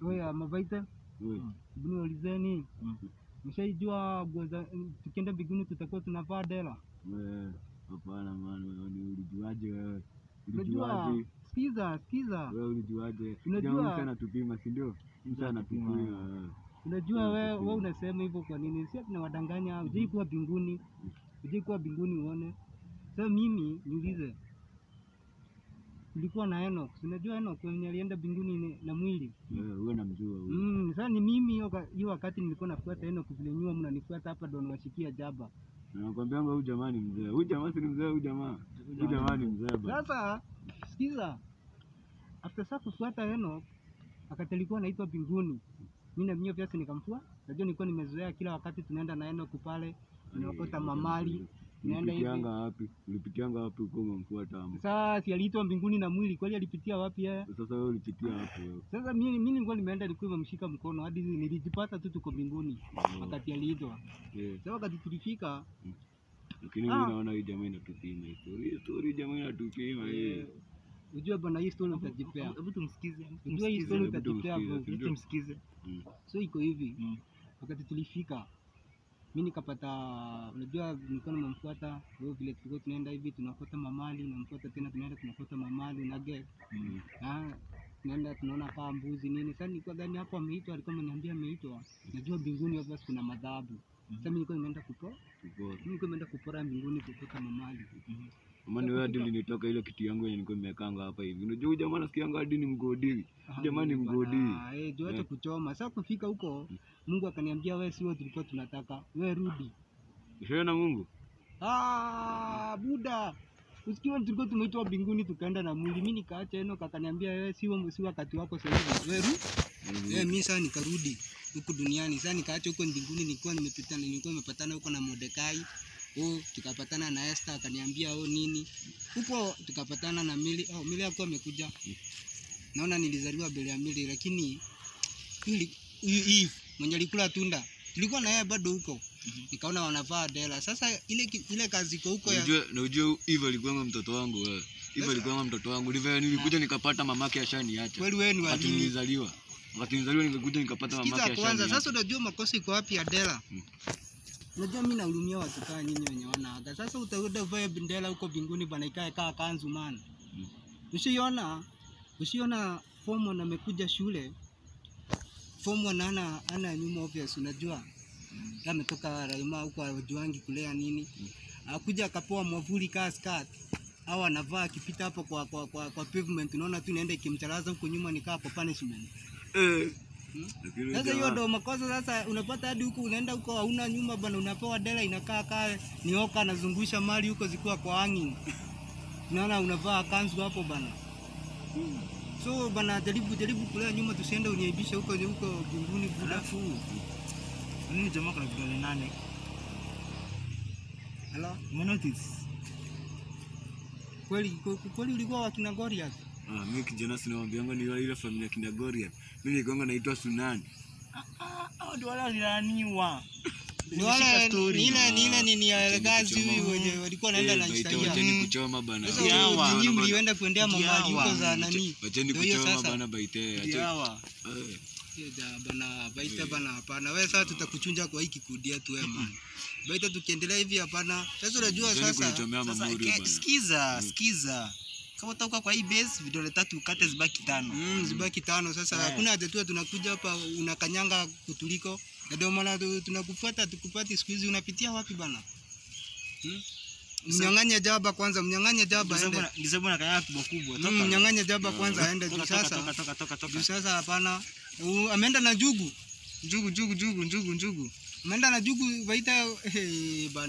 Wewe mabaita. Hebu niulizeni. Mshaijua tukienda mbinguni tutakuwa tunavaa dela? Wewe hapana man, wewe ni ulijuaje wewe? Ulijuaje? Sikiza, sikiza. Wewe ulijuaje? Unajua mtu anatupima, si ndio? Mtu anatupima. Unajua wewe unasema hivyo kwa nini? Sisi tunawadanganya. Hujai kuwa mbinguni. Hujai kuwa mbinguni uone. Sasa mimi niulize. Kulikuwa na Enoch. Unajua Enoch mwenye alienda mbinguni na mwili. Wewe unamjua huyo. Sasa ni mimi hiyo wakati nilikuwa nafuata Enoch vile nyua mnanifuata hapa ndo niwashikia jaba. Nakwambia huyu jamaa ni mzee. Huyu jamaa si mzee, huyu jamaa. Huyu jamaa ni mzee bwana. Sasa sikiza. After sasa kufuata Enoch akati alikuwa anaitwa mbinguni. Mimi na mimi pia nikamfua. Unajua nilikuwa nimezoea kila wakati tunaenda na Enoch pale, tunaokota mamali. Ulipitianga wapi? Ulipitianga wapi uko umemfuata ama? Sasa si aliitwa mbinguni na mwili, kweli alipitia wapi yeye? Sasa wewe ulipitia wapi wewe? Sasa mimi nilikuwa nimeenda nilikuwa nimemshika mkono hadi nilijipata tu tuko mbinguni wakati aliitwa. Sasa wakati tulifika, lakini mimi naona hii jamaa inatupima story. Hii story jamaa inatupima hii. Unajua bwana hii story utajipea. Hebu tumsikize. Unajua hii story utajipea bro. Hebu tumsikize. So iko hivi. Wakati tulifika mimi nikapata, unajua nilikuwa nimemfuata wewe vile tulikuwa tunaenda hivi tunafuata mamali, namfuata tena tunaenda tunafuata mamali na get. Tunaenda tunaona kama mbuzi nini. Sasa nilikuwa gani hapo ameitwa, alikuwa ameniambia ameitwa. Najua mbinguni hapo kuna madhabu. Sasa mimi nilikuwa nimeenda kupora. Mimi nilikuwa nimeenda kupora mbinguni kutoka mamali. Maana wewe hadi ulinitoka ile kitu yangu yenye nilikuwa nimekanga hapa hivi. Unajua huyu jamaa nasikianga hadi ni mgodi. Jamaa ni mgodi. Juu acha kuchoma. Sasa kufika huko Mungu akaniambia wewe sio tulikuwa tunataka. Wewe rudi. Ushaona Mungu? Buda. Usikiwa tulikuwa tumeitwa mbinguni tukaenda na mwili. Mimi nikaacha Enoch akaniambia wewe sio wakati wako sasa hivi. Wewe rudi. Mimi sasa nikarudi huku duniani. Sasa nikaacha huko mbinguni nilikuwa nimepitana, nilikuwa nimepatana huko na Mordekai. Tukapatana na Esther akaniambia nini. Huko tukapatana na Mili. Mili hakuwa amekuja. Naona nilizaliwa mbele ya Mili lakini Eve mwenye alikula tunda tulikuwa na yeye bado huko. Nikaona wanavaa dela. Sasa ile kazi iko huko ya unajua Eve alikuwa mtoto wangu wewe. Eve alikuwa mtoto wangu. Ndivyo nilikuja nikapata mamake ashaniacha. Kweli wewe ni wa nini? Nilizaliwa. Wakati nilizaliwa nilikuja nikapata mamake ashaniacha. Kwanza sasa unajua makosa iko wapi ya dela? Unajua mimi nahurumia watu kama nyinyi wenye wanaaga. Sasa utaenda uvae bendera huko mbinguni bana ikae kaa kanzu man. Usiona form 1 amekuja shule. Form 1 ana nyuma obvious unajua. Ametoka Raima huko hajuangi kulea nini. Akuja akapoa mwavuli kaa skirt. Au anavaa akipita hapo kwa pavement unaona tu inaenda ikimcharaza huko nyuma ni kaa kwa punishment. Sasa hiyo ndio makosa. Sasa unapata hadi huko unaenda huko hauna nyuma bana, unapewa dela inakaa kaa nioka anazungusha mali huko zikiwa kwa hanging. Unaona unavaa kanzu hapo bana. So bana jaribu kulea nyuma tusiende uniaibishe huko mbinguni buda. Nini jamaa kuna vidole 8? Hello, umenotice? Kweli ulikuwa wa kina Goliath? Mimi kijana sinawaambianga ni ile familia kina Goliath. Mimi nilikuwa naitwa Sunan. Ndio wale walilaaniwa. Ni wale ni ile ni ya gazi huyu wenye walikuwa wanaenda na Isaia. Wacheni kuchoma bana. Nyinyi mlienda kuendea mamali huko za nani? Wacheni kuchoma bana baite. Hawa. Bana baita bana hapana. Wewe sasa tutakuchunja kwa hiki kikundi yetu wewe man. Baita tukiendelea hivi hapana. Sasa unajua sasa. Sikiza. Kama utatoka kwa hii base vidole 3 ukate zibaki 5. Zibaki 5 sasa. Hakuna haja tu tunakuja hapa unakanyanga kutuliko. Na ndio maana tunakufuata tukupati siku hizi unapitia wapi bana? Mnyang'anye jaba kwanza, mnyang'anye jaba aende. Ndio sababu nakanyanga kubwa kubwa. Toka. Mnyang'anye jaba kwanza aende juu sasa. Toka. Juu sasa hapana. Ameenda na jugu. Njugu. Ameenda na jugu baita bana.